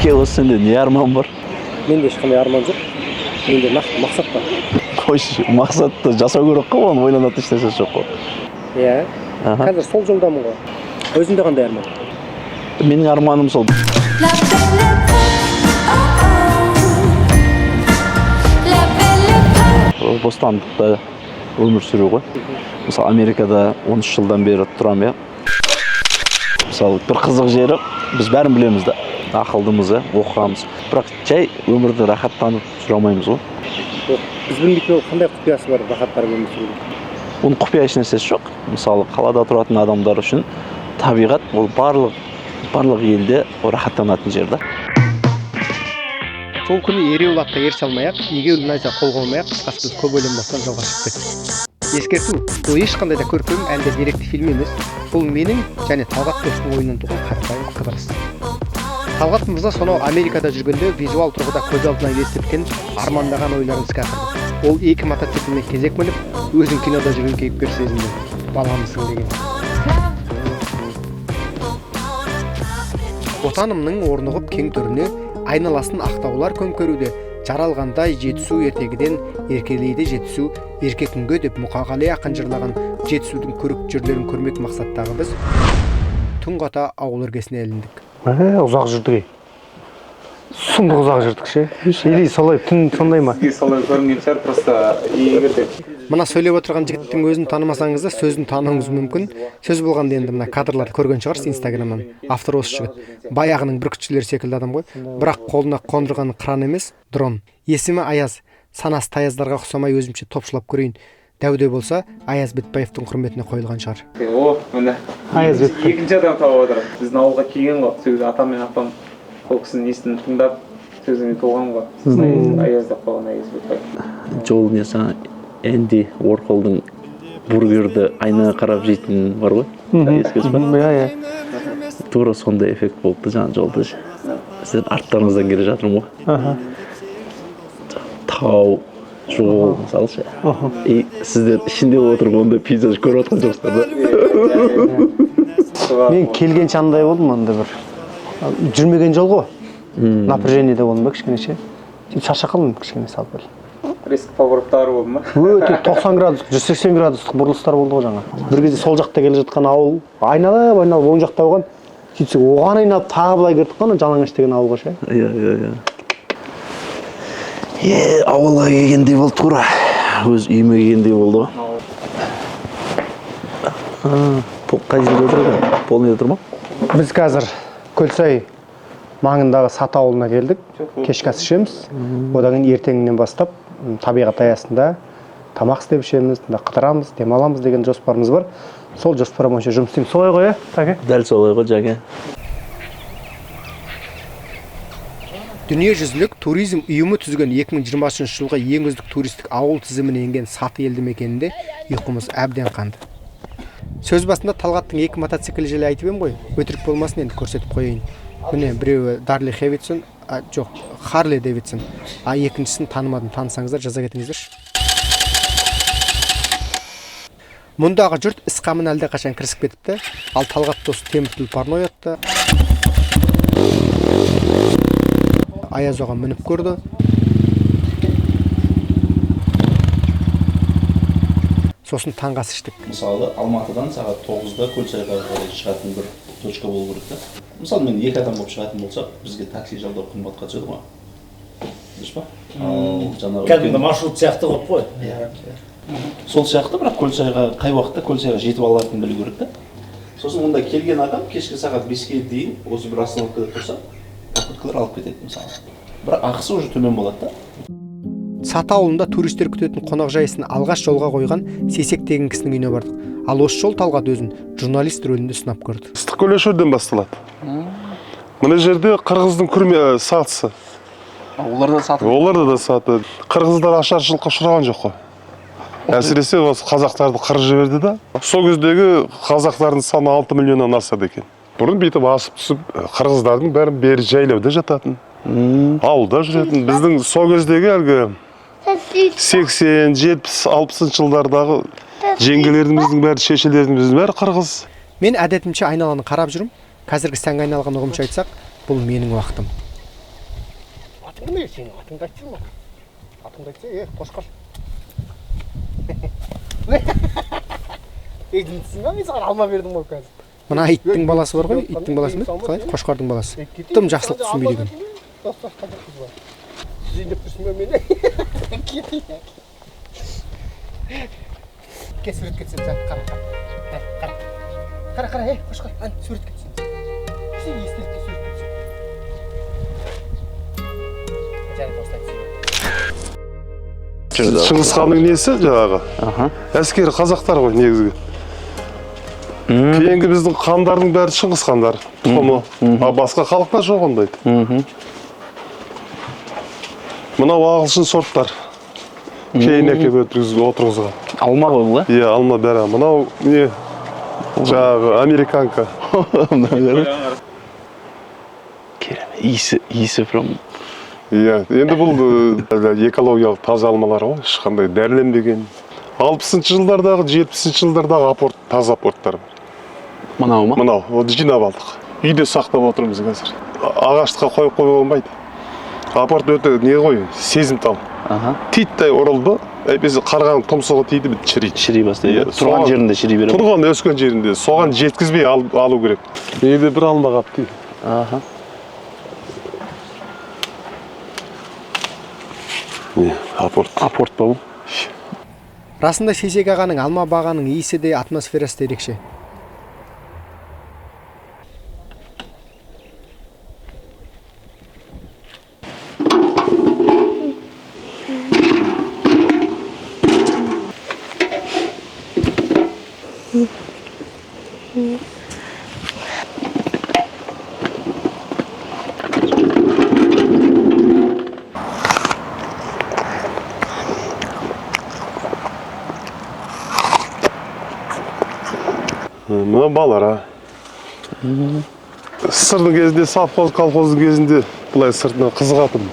Жәке, осы сенде не арман бар? Менде ешқандай арман жоқ. Менде нақты мақсат бар. Қойшы, мақсатты жасау керек қой, оны ойланатын ешнәрсе жоқ қой. Иә. Аха. Қазір сол жолдамын ғой. Өзіңде қандай арман? Менің арманым сол. La belle époque, oh oh. La belle époque. Бостандықта өмір сүру ғой. Мысалы, Америкада 13 жылдан бері тұрамын, иә. Мысалы, бір қызық жері, біз бәрін білеміз да, ақылдымыз, иә, оқығанбыз, бірақ жай өмірді рахаттанып жүре алмаймыз ғой. Жоқ, біз білмейтін ол қандай құпиясы бар рахаттанып өмір сүрудің? Оның құпия ешнәрсесі жоқ. Мысалы, қалада тұратын адамдар үшін табиғат ол барлық елде ол рахаттанатын жер да. Сол күні ереуіл атқа ерісе алмай ақ, егеуіл найза қол қоймай ақ, қысқасы, біз көп ойланбастан жолға шығып кеттік. Ескерту: бұл ешқандай да көркем әлде деректі фильм емес. Бұл менің және Талғат достың ойынан туған қарапайым қыдырыс. Талғат мырза сонау Америкада жүргенде визуал тұрғыда көз алдына елестеткен, армандаған ойларын іске асырды. Ол екі мотоциклмен кезек мініп, өзін кинода жүрген кейіпкер сезінді. Баламысың деген. Отанымның орнығып кең төріне, айналасын ақтаулар көмкеруде, жаралғандай Жетісу ертегіден еркелейді Жетісу ерке күнге деп Мұқағали ақын жырлаған Жетісудың көрікті жерлерін көрмек мақсаттағы біз түн қата ауыл іргесіне іліндік. Ұзақ жүрдік, ей. Сұмдық ұзақ жүрдік ше. Или солай түн сондай ма? Сізге солай көрінген шығар, просто егер де Мына сөйлеп отырған жігіттің өзін танымасаңыз да, сөзін тануыңыз мүмкін. Сөз болғанда, енді мына кадрларды көрген шығарсыз Инстаграмнан. Автор осы жігіт. Баяғының бүркітшілері секілді адам ғой, бірақ қолына қондырған қыран емес, дрон. Есімі Аяз. Санасы таяздарға ұқсамай, өзімше топшылап көрейін. Дәуде болса, Аяз Бітпаевтың құрметіне қойылған шығар. О, міне. Аяз Бітпаев. Екінші адам тауып отыр. Біздің ауылға келген ғой. Сол кезде атам мен апам ол кісінің несін тыңдап, сөзіне толған ғой. Сосын Аяз деп қойған, Аяз Бітпаев. Жол не, жаңа Энди Уорхолдың бургерді айнаға қарап жейтін бар ғой, еске түсті ма? Иә, иә. Тура сондай эффект болды да жаңа жолда ше. Сіздердің арттарыңыздан келе жатырмын ғой. Тау жол, мысалы ше, и сіздер ішінде отырып ондай пейзаж көріп жатқан жоқсыздар да. Мен келгенше андай болдым, андай бір жүрмеген жол ғой. Напряжениеде болдым ба кішкене ше. Сөйтіп шаршап қалдым кішкене сәл пәл. Резко повороттары болды ма? Өте 90 градус, 180 градустық бұрылыстар болды ғой жаңа. Бір кезде сол жақта келе жатқан ауыл айналып айналып оң жақта болған. Сөйтсек, оған айналып тағы былай кірдік қой ана Жалаңаш деген ауылға ше. Иә, е, ауылға келгендей болды, тура өз үйіме келгендей болды ғой. А, қай жерде отыр екен? Полныйда тұр ма? Біз қазір Көлсай маңындағы Саты ауылына келдік. Кешкі ас ішеміз. Одан кейін ертеңінен бастап табиғат аясында тамақ істеп ішеміз, мында қыдырамыз, демаламыз деген жоспарымыз бар. Сол жоспар бойынша жұмыс істейміз. Солай ғой, иә, Тәке? Дәл солай ғой, Жәке. Дүниежүзілік туризм ұйымы түзген 2023 жылғы ең үздік туристік ауыл тізіміне енген Саты елді мекенінде ұйқымыз әбден қанды. Сөз басында Талғаттың екі мотоциклі жайлы айтып ем ғой, өтірік болмасын, енді көрсетіп қояйын. Міне, біреуі Дарли Хевитсон, а, жоқ, Харли Дэвидсон, а екіншісін танымадым. Танысаңыздар, жаза кетіңіздерші. Мұндағы жұрт іс қамына әлдеқашан кірісіп кетіпті. Ал Талғат дос темір тұлпарын оятты, Аяз оған мініп көрді. Сосын таңғы ас іштік. Мысалы, Алматыдан сағат 9-да Көлсайға қарай шығатын бір точка болу керек та. Мысалы, мен екі адам болып шығатын болсақ, бізге такси жалдау қымбатқа түседі ғой, дұрыс па? Ал жаңағы Кәдімгі маршрут сияқты қылып қой. Сол сияқты, бірақ Көлсайға қай уақытта Көлсайға жетіп алатынын білу керек та. Сосын онда келген адам кешкі сағат 5-ке дейін осы бір остановкада тұрса, попуткалар алып кетеді, мысалы, бірақ ақысы уже төмен болады да. Саты ауылында туристер күтетін қонақжай ісін алғаш жолға қойған Сейсек деген кісінің үйіне бардық. Ал осы жол Талғат өзін журналист рөлінде сынап көрді. Ыстықкөл жерден басталады. Мына жерде қырғыздың күрме сатысы. Оларда сатып. Оларда да саты. Қырғыздар ашаршылыққа ұшыраған жоқ қой. Әсіресе осы қазақтарды қырып жіберді да. Сол кездегі қазақтардың саны 6 миллионнан асады екен. Бұрын бүйтіп асып түсіп, қырғыздардың бәрі бері жайлауда жататын. Ауылда жүретін. Біздің сол кездегі әлгі 80, 70, 60 жылдардағы жеңгелеріміздің бәрі, шешелеріміздің бәрі қырғыз. Мен әдетімше айналаны қарап жүрмін. Қазіргі сәнге айналған ұғымша айтсақ, бұл менің уақытым. Атың не сенің? Атыңды айтсаң маған. Атыңды айтса, е, қошқар. Ей, жындысың ба? Мен саған алма бердім ғой қазір. Мына иттің баласы бар ғой, иттің баласы ма? Қалай? Қошқардың баласы. Тым жақсылық түсінбейді екен. Сүзейін деп тұрсың ба мені? Кел, суретке түсеміз, ән, қара, қара. Қара. Қара, қара, ей, қошқар, ән, суретке түсеміз. Сен естелікке суретке түсеміз. Жарайды, осылай түсеміз. Шыңғыс ханның несі жаңағы? Әскері қазақтар ғой негізгі. Кейінгі біздің хандардың бәрі Шыңғыс хандар тұқымы. А басқа халықта жоқ ондайды. Мынау ағылшын сорттар. Кейін әкеліп отырғызған. Алма ғой бұл, Иә, алма бәрі. Мынау не? Жаңағы американка. ә? Керемет. Иісі, иісі прям. Иә, енді бұл экологиялық таза алмалар ғой, ешқандай дәріленбеген. 60 жылдардағы, 70 жылдардағы апорт, таза апорттар бар. Мынау ма? Мынау, вот жинап алдық. Үйде сақтап отырмыз қазір. Ағашқа қойып қоюға болмайды. Апорт өте не ғой, сезімтал. Титтей ұрылды, әйтпесе қарғаның тұмсығы тиді, бітті, шіриді. Шіри бастайды. Иә, Тұрған жерінде шіри береді. Тұрған өскен жерінде, соған жеткізбей алу керек. Менде бір алма қалыпты. Не, апорт. Апорт па бұл? Расында Сейсек ағаның алма бағаның иісі де, атмосферасы да ерекше. Мына балара. Сырдың кезінде, совхоз, колхоздың кезінде былай сыртынан қызығатын.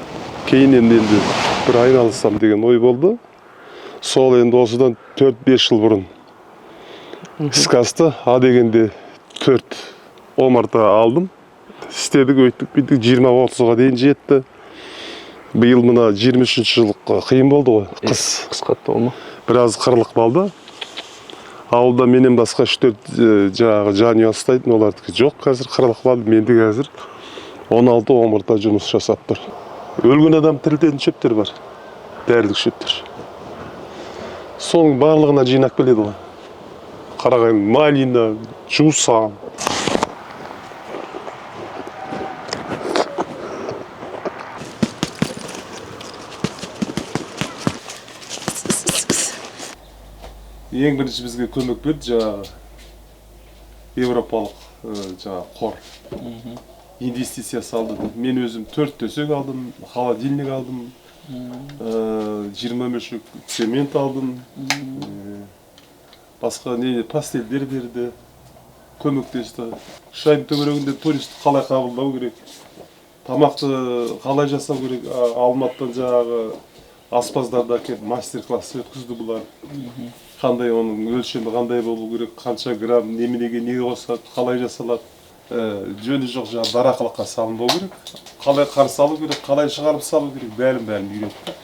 Кейіннен енді бір айналыссам деген ой болды. Сол енді осыдан 4-5 жыл бұрын іске асты. А дегенде 4 омарта алдым. Істедік, өйттік, бүйттік, 20-30-ға дейін жетті. Биыл мына 23 жыл қиын болды ғой, қыс. Қыс қатты болды ма? Біраз қырлық болды. Ауылда менен басқа 3-4 жаңағы жанұя ұстайтын, олардікі жоқ қазір, қырлық болды. Менде қазір 16 омарта жұмыс жасап тұр. Өлген адам тірілтетін шөптер бар, дәрілік шөптер. Соның барлығына жинап келеді ғой. Қарағай, малина, жусан. Ең бірінші бізге көмек берді жаңағы Европалық жаңағы қор. Инвестиция салды. Мен өзім 4 төсек алдым, холодильник алдым, 20 мешок цемент алдым. Басқа не пастельдер берді, көмектесті. Шайдың төңірегінде туристі қалай қабылдау керек, тамақты қалай жасау керек, Алматыдан жаңағы аспаздарды әкеліп мастер-класс өткізді бұлар. Қандай оның өлшемі қандай болу керек, қанша грамм неменеге не қосады, қалай жасалады. Жөні жоқ жаңағы дарақылыққа салынбау керек, қалай қарсы алу керек, қалай шығарып салу керек, бәрін үйретті.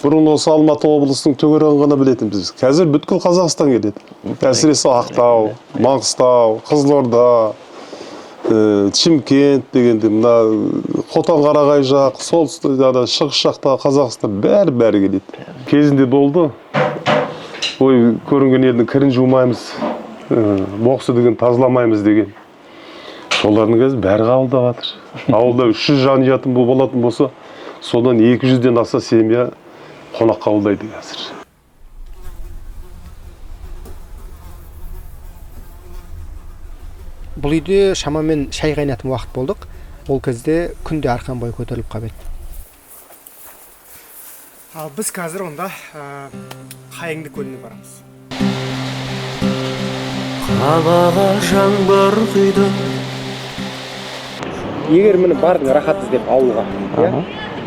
Бұрын осы Алматы облысының төңірегін ғана білетінбіз. Қазір бүткіл Қазақстан келеді. Әсіресе Ақтау, Маңғыстау, Қызылорда, Шымкент дегенде мына Хотан Қарағай жақ, солтүстік, ана шығыс жақта Қазақстан бәрі келеді. Кезінде болды. Ой, көрінген елдің кірін жумаймыз, боқсы деген тазаламаймыз деген. Солардың қазір бәрі қабылдап жатыр. Ауылда 300 жанұятын болатын болса, содан 200-ден аса семья қонақ қабылдайды қазір. Бұл үйде шамамен шай қайнатын уақыт болдық. Ол кезде күнде арқан бойы көтеріліп қап еді. Ал біз қазір онда Қайыңды көліне барамыз. Қалаға жаңбыр құйды. Егер міне бардың рахат іздеп ауылға, иә?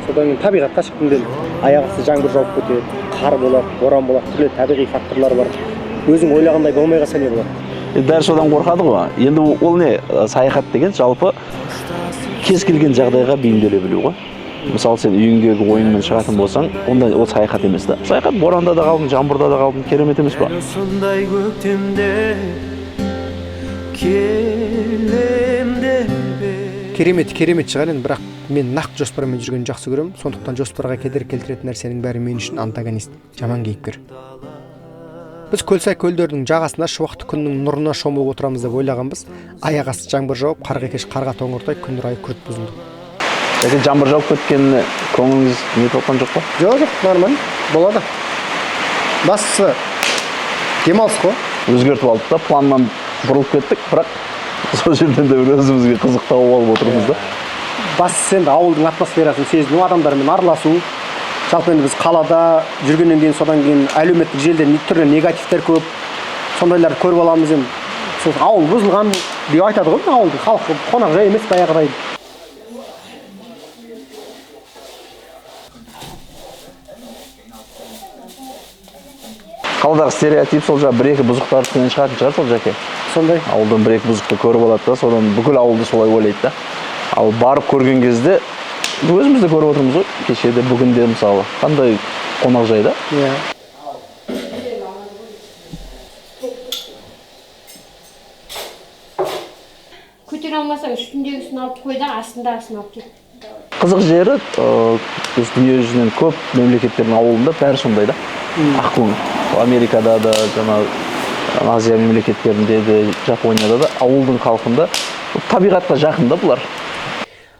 Содан кейін табиғатқа шықтым делік. Аяқ асты жаңбыр жауып кетеді, қар болады, боран болады, түрлі табиғи факторлар бар. Өзің ойлағандай болмай қалса не болады? Бәрі содан қорқады ғой. Енді ол не, саяхат деген жалпы кез келген жағдайға бейімделе білу ғой. Мысалы, сен үйіңдегі ойынмен шығатын болсаң, онда ол саяхат емес та. Саяхат: боранда да қалдың, жаңбырда да қалдың, керемет емес па? Дәл осындай көктемде келем деп Керемет, керемет шығар енді, бірақ мен нақты жоспармен жүргенді жақсы көремін. Сондықтан жоспарға кедергі келтіретін нәрсенің бәрі мен үшін антагонист, жаман кейіпкер. Біз Көлсай көлдерінің жағасында шуақты күннің нұрына шомылып отырамыз деп ойлағанбыз. Аяқ асты жаңбыр жауып, қарға кеш қарға тоңырдай күн райы күрт бұзылды. Жәке, жаңбыр жауып кеткеніне көңіліңіз не толған жоқ па? Жоқ, нормально болады. Бастысы демалыс қой. Өзгертіп алдық та, планнан бұрылып кеттік, бірақ сол жерден де бір өзімізге қызық тауып алып отырмыз да. Бастысы енді ауылдың атмосферасын сезіну, адамдармен араласу. Жалпы енді біз қалада жүргеннен кейін, содан кейін әлеуметтік желіде не түрлі негативтер көп, сондайларды көріп аламыз. Енді сосын ауыл бұзылған деп айтады ғой, ауылдың халқы қонақжай емес баяғыдай. Қаладағы стереотип сол жаңағы бір екі бұзықтардікінен шығатын шығар сол, Жәке. Сондай. Ауылдан бір екі бұзықты көріп алады да, содан бүкіл ауылды солай ойлайды да. Ал барып көрген кезде, өзіміз де көріп отырмыз ғой, кеше де, бүгін де, мысалы, қандай қонақжай да. Иә. Көтере алмасаң, үстіндегісін алып қой да, астындағысын алып кет. Қызық жері, біз дүние жүзінен көп мемлекеттердің ауылында бәрі сондай да, ақкөңіл. Америкада да, жаңағы Азия мемлекеттерінде де, Жапонияда да ауылдың халқында табиғатқа жақын да бұлар.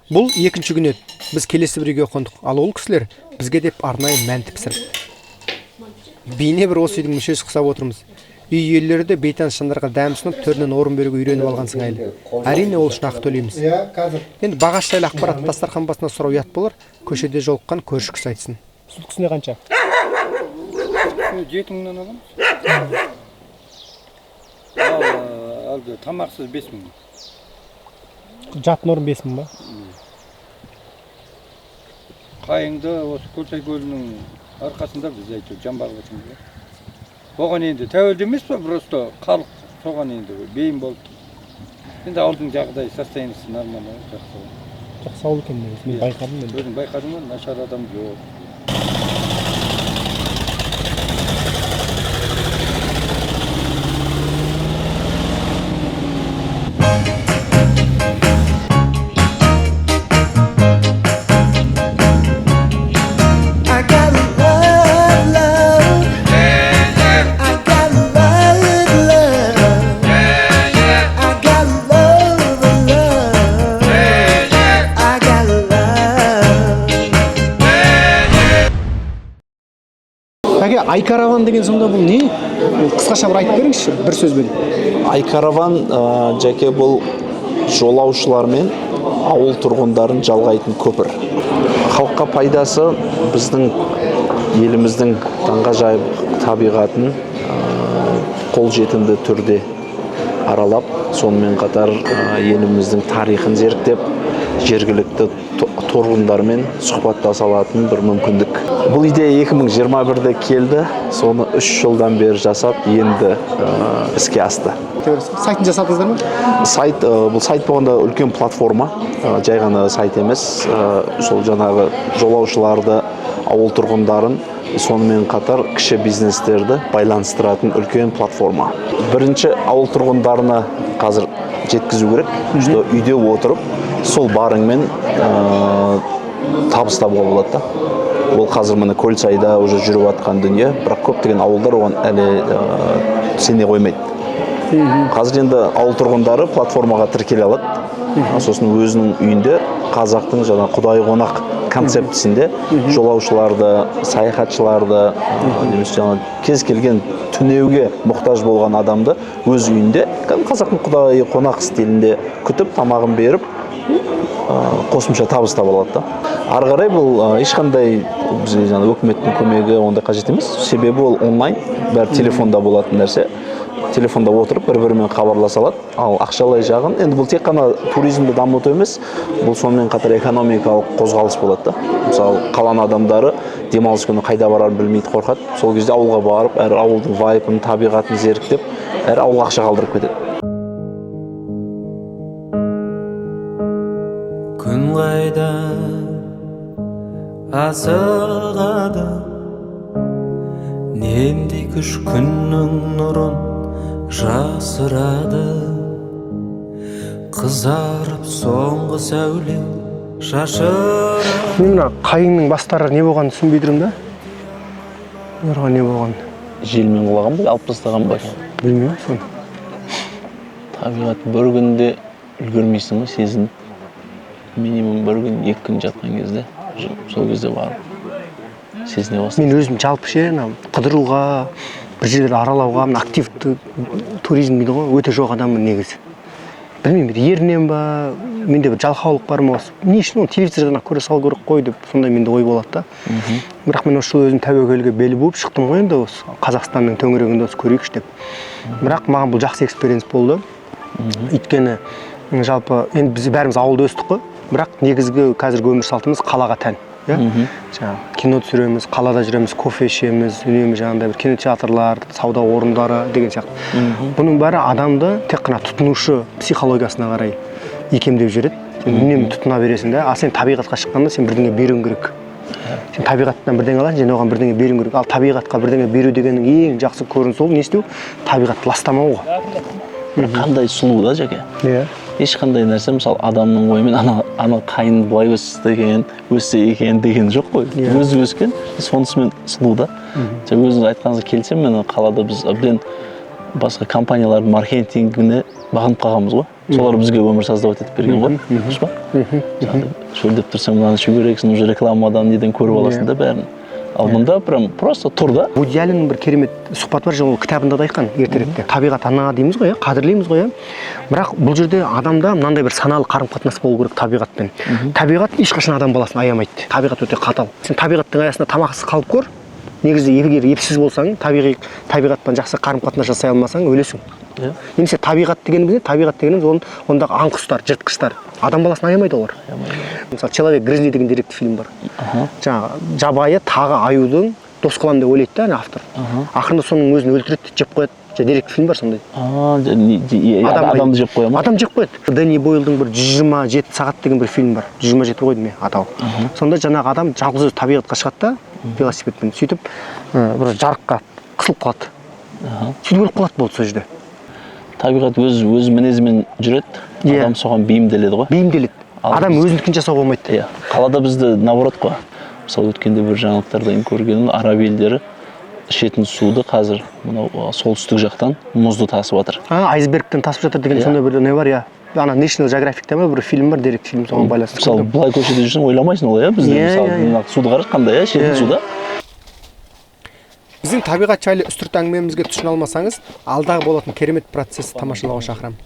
Бұл екінші күн еді. Біз келесі бір үйге қондық, ал ол кісілер бізге деп арнайы мәнті пісірді. Бейне бір осы үйдің мүшесі құсап отырмыз. Үй иелері де бейтаныс жандарға дәм ұсынып, төрінен орын беруге үйреніп алған сыңайлы. Әрине, ол үшін ақы төлейміз. Иә, қазір. Енді бағасы жайлы ақпаратты дастархан басында сұрау ұят болар, көшеде жолыққан көрші кісі айтсын. Суткасына қанша? 7000-нан аламыз. Ал әлгі тамақсыз 5000. Жатын орын 5000 ба? Қайыңды осы Көлсай көлінің арқасында біз әйтеуір жан бағып отырмыз ғой. Оған енді тәуелді емес па, просто халық соған енді бейім болды. Енді ауылдың жағдайы, состояние сі нормально ғой, жақсы ғой. Жақсы ауыл екен негізі, мен байқадым енді. Өзің байқадың ба, нашар адам жоқ. I got love, love. I got love, love. I got love, love. I got love. Әке, Айкараван деген сонда бұл не? Бұл қысқаша бір айтып беріңізші бір сөзбен. Айкараван, Жәке, бұл жолаушылар мен ауыл тұрғындарын жалғайтын көпір. Халыққа пайдасы: біздің еліміздің таңғажайып табиғатын қолжетімді түрде аралап, сонымен қатар еліміздің тарихын зерттеп, жергілікті тұрғындармен сұхбаттаса алатын бір мүмкіндік. Бұл идея 2021-де келді, соны 3 жылдан бері жасап, енді іске асты. Сайтын жасадыңыздар ма? Сайт, бұл сайт болғанда үлкен платформа, жай ғана сайт емес. Сол жаңағы жолаушыларды, ауыл тұрғындарын, сонымен қатар кіші бизнестерді байланыстыратын үлкен платформа. Бірінші ауыл тұрғындарына қазір жеткізу керек, что үйде отырып сол барыңмен табыс табуға болады да. Ол қазір міне Көлсайда уже жүріп жатқан дүние, бірақ көптеген ауылдар оған әлі сене қоймайды. Қазір енді ауыл тұрғындары платформаға тіркеле алады, сосын өзінің үйінде қазақтың жаңа құдайы қонақ концептісінде жолаушыларды, саяхатшыларды немесе жаңа кез келген түнеуге мұқтаж болған адамды өз үйінде кәдімгі қазақтың құдайы қонақ стилінде күтіп, тамағын беріп, қосымша табыс таба алады да. Ары қарай бұл ешқандай бізге жаңа өкіметтің көмегі ондай қажет емес, себебі ол онлайн, бәрі телефонда болатын нәрсе. Телефонда отырып бір бірімен хабарласа алады. Ал ақшалай жағын, енді бұл тек қана туризмді дамыту емес, бұл сонымен қатар экономикалық қозғалыс болады да. Мысалы, қаланың адамдары демалыс күні қайда барарын білмейді, қорқады. Сол кезде ауылға барып, әр ауылдың вайбын, табиғатын зерттеп, әр ауылға ақша қалдырып кетеді. Күн қайда асығады, нендей күш күннің нұрын жасырады, қызарып соңғы сәуле шашырады. Мен мына қайыңның бастары не болғанын түсінбей тұрмын да, оларға не болған? Желмен құлаған ба, алып тастаған ба екен? Білмеймін соны. Табиғат бір күнде үлгермейсің ғой сезініп. Минимум бір күн, 2 күн жатқан кезде, сол кезде барып сезіне бастайсың. Мен өзім жалпы ше, ана қыдыруға, бір жерлерді аралауға, мына активті туризм дейді ғой, өте жоқ адаммын негізі. Білмеймін, бір ерінемін ба, менде бір жалқаулық бар ма, осы не үшін оны телевизордан ақ көре салу керек қой деп, сондай менде ой болады да. Бірақ мен осы жылы өзім тәуекелге бел буып шықтым ғой енді, осы Қазақстанның төңірегінде осы көрейікші деп. Бірақ маған бұл жақсы experience болды, өйткені жалпы енді біз бәріміз ауылда өстік қой, бірақ негізгі қазіргі өмір салтымыз қалаға тән, иә. Жаңағы кино түсіреміз, қалада жүреміз, кофе ішеміз үнемі, жаңағыдай бір кинотеатрлар, сауда орындары деген сияқты. Бұның бәрі адамды тек қана тұтынушы психологиясына қарай икемдеп жібереді. Сен үнемі тұтына бересің да. Ал сен табиғатқа шыққанда сен бірдеңе беруің керек. Сен табиғаттан бірдеңе аласың және оған бірдеңе беруің керек. Ал табиғатқа бірдеңе беру дегеннің ең жақсы көрінісі ол не істеу? Табиғатты ластамау ғой. Қандай сұлу да, Жәке. Ешқандай нәрсе, мысалы, адамның ойымен ана қайын былай өсті екен, өссе екен деген жоқ қой. Өзі өскен, сонысымен сұлу да. Жаңа өзіңіз айтқаныңызға келісемін. Мен қалада біз әбден басқа компаниялардың маркетингіне бағынып қалғанбыз ғой. Солар бізге өмір создавать етіп берген ғой, дұрыс па? Жаңағыдай шөлдеп тұрсаң, мынаны ішу керексің, уже рекламадан, неден көріп аласың да бәрін. Ал мында прям просто тұр да. Вуди Алленнің бір керемет сұхбаты бар, жаңа ол кітабында да айтқан ертеректе. Табиғат ана дейміз ғой, иә, қадірлейміз ғой, иә. Бірақ бұл жерде адамда мынандай бір саналы қарым қатынас болу керек табиғатпен. Табиғат ешқашан адам баласын аямайды. Табиғат өте қатал. Сен табиғаттың аясында тамақсыз қалып көр. Негізі егер епсіз болсаң, табиғи табиғатпен жақсы қарым қатынас жасай алмасаң, өлесің. Немесе табиғат дегеніміз не? Табиғат дегеніміз оның, ондағы аң құстар, жыртқыштар. Адам баласын аямайды олар. Мысалы, «Человек гризли» деген деректі фильм бар. Жаңағы жабайы тағы аюдың дос қыламын деп ойлайды да ана автор. Ақырында соның өзін өлтіреді, жеп қояды. Жаңа деректі фильм бар сондай. Адамды жеп қоя ма? Адам жеп қояды. Дэнни Бойлдың бір «127 сағат» деген бір фильм бар. 127 ғой деймін атауы. Сонда жаңағы адам жалғыз өзі табиғатқа шығады да велосипедпен, сөйтіп бір жарыққа қысылып қалады, сөйтіп өліп қалады, болды сол жерде. Табиғат өз мінезімен жүреді. Адам соған бейімделеді ғой. Бейімделеді. Ал Адам өзінікін жасауға болмайды. Иә, қалада бізде наоборот қой. Мысалы, өткенде бір жаңалықтардан көргенім, араб елдері ішетін суды қазір мынау солтүстік жақтан мұзды тасып жатыр. А, айсбергтен тасып жатыр деген. Сондай бір не бар, иә, ана National Geographic'те ма, бір фильм бар, деректі фильм, соған байланысты Мысалы, көргенмін. былай көшеде жүрсең, ойламайсың олай, иә, бізде. Мысалы, иә, иә. мына суды қарашы, қандай, иә, ішетін су да. Біздің табиғат жайлы үстірт әңгімемізге түсіне алмасаңыз, алдағы болатын керемет процессті тамашалауға шақырамын.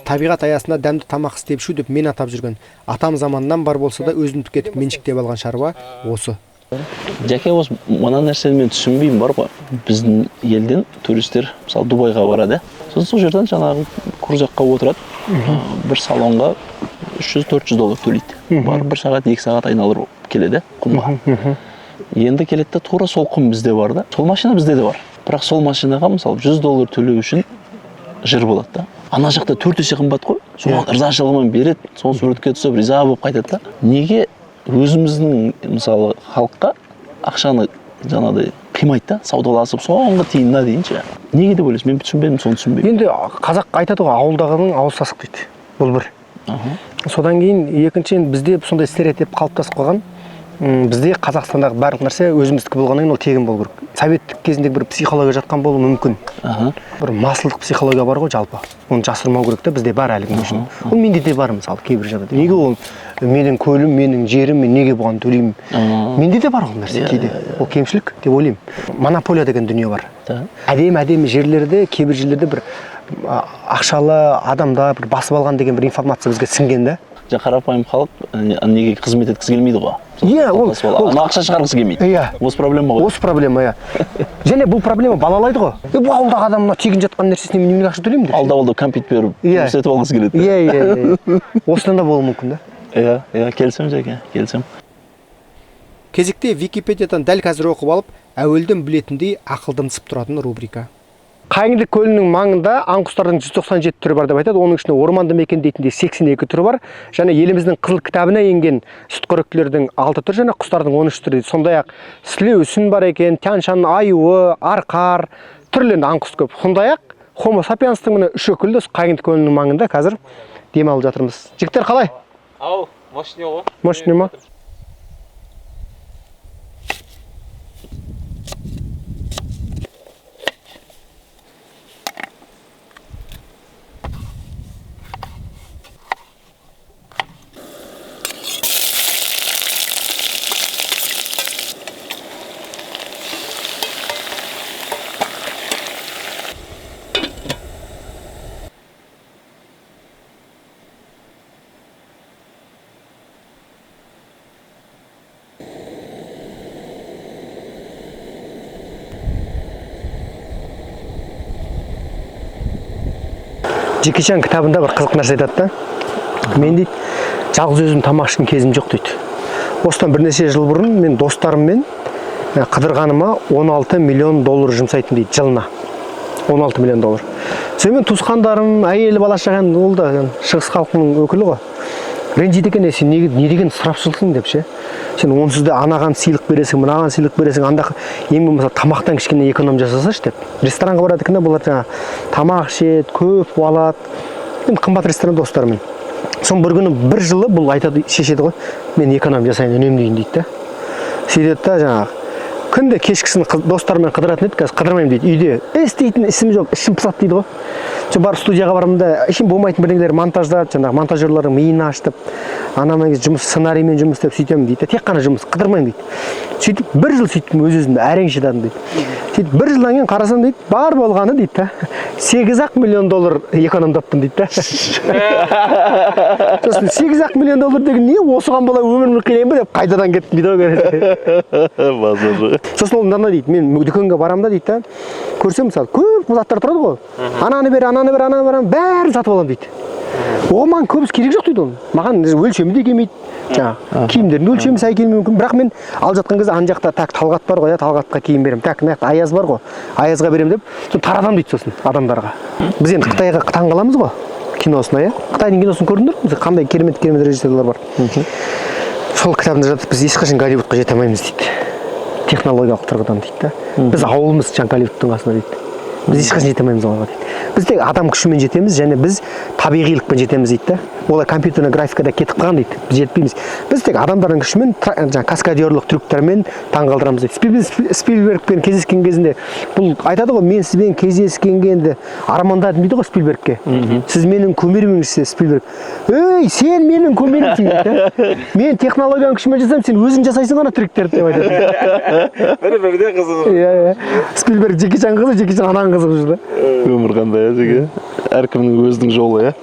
Табиғат аясында дәмді тамақ істеп ішу деп мен атап жүрген, атам заманнан бар болса да, өзімдік етіп меншіктеп алған шаруа осы. Жәке, осы мына нәрсені мен түсінбеймін бар ғой. Біздің елден туристер, мысалы, Дубайға барады, иә, сосын сол жерден жаңағы крузакқа отырады, бір салонға 300-400 доллар төлейді, барып бір сағат, 2 сағат айналдырып келеді, иә, құмға. Енді келеді де, тура сол құм бізде бар да, сол машина бізде де бар, бірақ сол машинаға, мысалы, 100 доллар төлеу үшін жыр болады да. Ана жақта төрт есе қымбат қой, соған ырзашылығымен береді, сол суретке түсіп, риза болып қайтады да. Неге өзіміздің, мысалы, халыққа ақшаны жаңағыдай қимайды да, саудаласып соңғы тиынына дейін ше? Неге деп ойлайсыз? Мен түсінбедім соны, түсінбеймін. Енді қазақ айтады ғой, ауылдағының ауыз сасық дейді. Бұл бір. Содан кейін екінші, енді бізде сондай стереотип қалыптасып қалған. Бізде Қазақстандағы барлық нәрсе өзіміздікі болғаннан кейін, ол тегін болу керек. Советтік кезіндегі бір психология жатқан болуы мүмкін. Бір масылдық психология бар ғой жалпы, оны жасырмау керек та, бізде бар әлі күнге шейін. Ол менде де бар, мысалы, кейбір жағдайда. Неге ол менің көлім, менің жерім, мен неге бұған төлеймін? Менде де бар ол нәрсе кейде. Ол кемшілік деп ойлаймын. Монополия деген дүние бар. Әдемі әдемі жерлерде, кейбір жерлерде бір ақшалы адамдар бір басып алған деген бір информация бізге сіңген да. Қарапайым халық неге қызмет еткісі келмейді ғой. Иә, ол ана ақша шығарғысы келмейді. Иә. Осы проблема ғой. Осы проблема, иә. Және бұл проблема балалайды ғой. Бұл ауылдағы адам мына тегін жатқан нәрсесіне мен неменеге ақша төлеймін деп. Алда-алда кәмпит беріп, жұмыс етіп алғысы келеді. Иә. Осыдан да болуы мүмкін да. Иә, келісемін, Жәке, келісемін. Кезекте Википедиядан дәл қазір оқып алып, әуелден білетіндей ақылдымсып тұратын рубрика. Қайыңды көлінің маңында аң құстардың 197 түрі бар деп айтады. Оның ішінде орманды мекендейтіндей 82 түрі бар. Және еліміздің қызыл кітабына енген сүтқоректілердің 6 түрі және құстардың 13 түрі. Сондай-ақ сілеусін бар екен, Тянь-Шань аюы, арқар, түрлі енді аң құс көп. Сондай-ақ Homo sapiens'тің міне үш өкілі осы Қайыңды көлінің маңында қазір демалып жатырмыз. Жігіттер қалай? Ау, мощный ғой. Мощный ма? Джеки Чан кітабында бір қызық нәрсе айтады да. Мен дейді, жалғыз өзім тамақ ішкен кезім жоқ дейді. Осыдан бірнеше жыл бұрын мен достарыммен қыдырғаныма 16 миллион доллар жұмсайтын дейді жылына. 16 миллион доллар. Сонымен туысқандарым, әйелі, бала шағам, ол да шығыс халқының өкілі ғой. Ренжиді екен, сен не деген ысырапшылсың деп ше. Сен онсыз да анаған сыйлық бересің, мынаған сыйлық бересің, анда ең болмаса тамақтан кішкене эконом жасасашы деп. Ресторанға барады екен да, бұлар жаңа тамақ ішеді, көп алады. Енді қымбат ресторан достарымен. Соны бір күні, бір жылы бұл айтады, шешеді ғой, мен эконом жасайын, үнемдейін дейді да. Сөйтеді да жаңағы күнде кешкісін достарыммен қыдыратын еді, қазір қыдырмаймын дейді. Үйде істейтін ісім жоқ, ішім пысады дейді ғой. Сол барып студияға барамын да, ішім болмайтын бірдеңелер монтаждап, жаңағы монтажерлардың миын ашытып, анаман кейін жұмыс сценариймен жұмыс істеп сөйтемін дейді. Тек қана жұмыс, қыдырмаймын дейді. Сөйтіп бір жыл сөйттім, өз өзімді әрең шыдадым дейді. Сөйтіп бір жылдан кейін қарасам дейді, бар болғаны дейді да, 8 миллион доллар экономдаппын дейді да. Сосын 8 миллион доллар деген не, осыған бола өмірімді қинаймын ба деп қайтадан кеттім дейді ғой. Базар. Сосын ол мынандай дейді, мен дүкенге барамын да дейді да, көрсем мысалы көп заттар тұрады ғой. Ананы бер, ананы бер, ананы бер, бәрін сатып аламын дейді. Оған маған көбісі керек жоқ дейді оның. Маған өлшемі де келмейді. Жаңағы киімдердің өлшемі сай келмеуі мүмкін. Бірақ мен алып жатқан кезде ана жақта так Талғат бар ғой, Талғатқа киім беремін. Так, мына жақта Аяз бар ғой, Аязға беремін деп, соны таратамын дейді сосын адамдарға. Біз енді Қытайға таңғаламыз ғой киносына, иә? Қытайдың киносын көрдіңдер ме? Қандай керемет керемет режиссерлар бар. Сол кітабында жатып біз ешқашан Голливудқа жете алмаймыз дейді. Технологиялық тұрғыдан дейді да. Біз ауылымыз жаңа Голливудтың қасында дейді. Біз ешқашан жете алмаймыз оларға дейді. Біз тек адам күшімен жетеміз және біз табиғилықпен жетеміз дейді да. Олар компьютерный графикада кетіп қалған дейді. Біз жетпейміз. Біз тек адамдардың күшімен, жаңа каскадерлық трюктермен таңғалдырамыз дейді. Спилбергпен кездескен кезінде бұл айтады ғой, мен сізбен кездескенге енді армандадым дейді ғой Спилбергке. Сіз менің кумирімсіз, Спилберг. Ей, сен менің кумирімсің дейді да. Мен технологияның күшімен жасаймын, сен өзің жасайсың ана трюктерді деп айтады. Бір-бірде қызығы. Иә, иә. Спилберг Джеки Чан қызы, Джеки Чан ананың қызы жүр да. Өмір қандай, ә, Жеке? Әркімнің өзінің жолы, иә?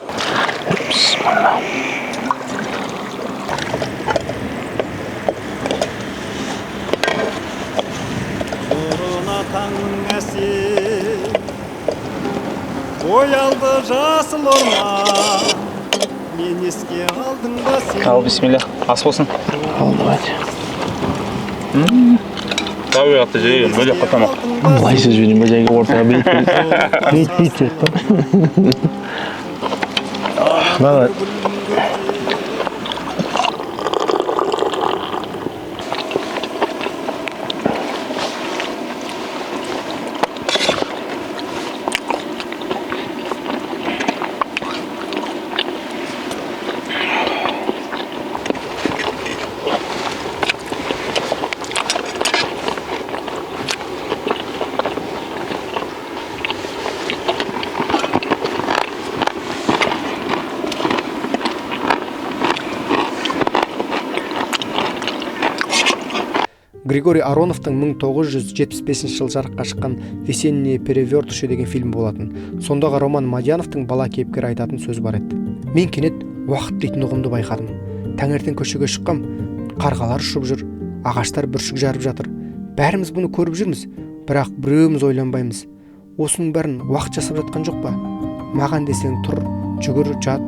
Оялды жасыл орман, мен еске алдың ба сен? Ал, бисмилля, ас болсын. Ал, давайте. Табиғатты жеген бөлек қой тамақ. Былайша жіберейін ба, жайға ортаға бейт бейт бейт деп па? Давай. Григорий Ароновтың 1975 жылы жарыққа шыққан «Весенние перевертыши» деген фильм болатын. Сондағы Роман Мадьяновтың бала кейіпкері айтатын сөзі бар еді. Мен кенет Уақыт дейтін ұғымды байқадым. Таңертең көшеге шыққам, қарғалар ұшып жүр, ағаштар бүршік жарып жатыр. Бәріміз бұны көріп жүрміз, бірақ біреуіміз ойланбаймыз. Осының бәрін уақыт жасап жатқан жоқ па? Маған десең, тұр, жүгір, жат,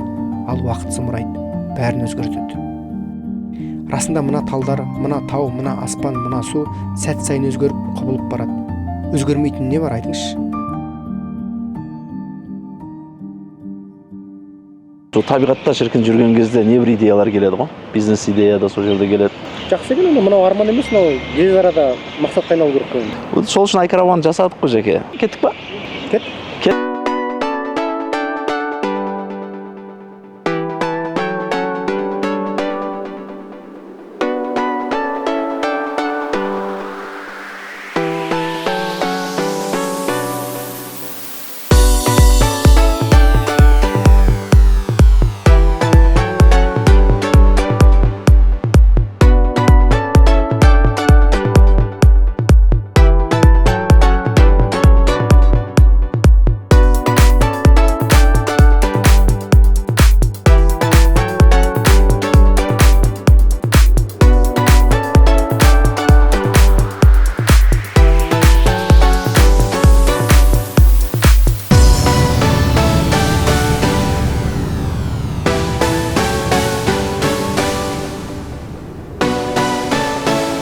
ал уақыт зымырайды, бәрін өзгертеді. Расында, мына талдар, мына тау, мына аспан, мына су сәт сайын өзгеріп, құбылып барады. Өзгермейтін не бар, айтыңызшы? Сол табиғатта, шіркін, жүрген кезде небір идеялар келеді ғой, бизнес идея да сол жерде келеді. Жақсы екен онда. Мынау арман емес, мынау тез арада мақсатқа айналу керек қой. Вот сол үшін айкараван жасадық қой. Жеке, кеттік па? Кет. Кет.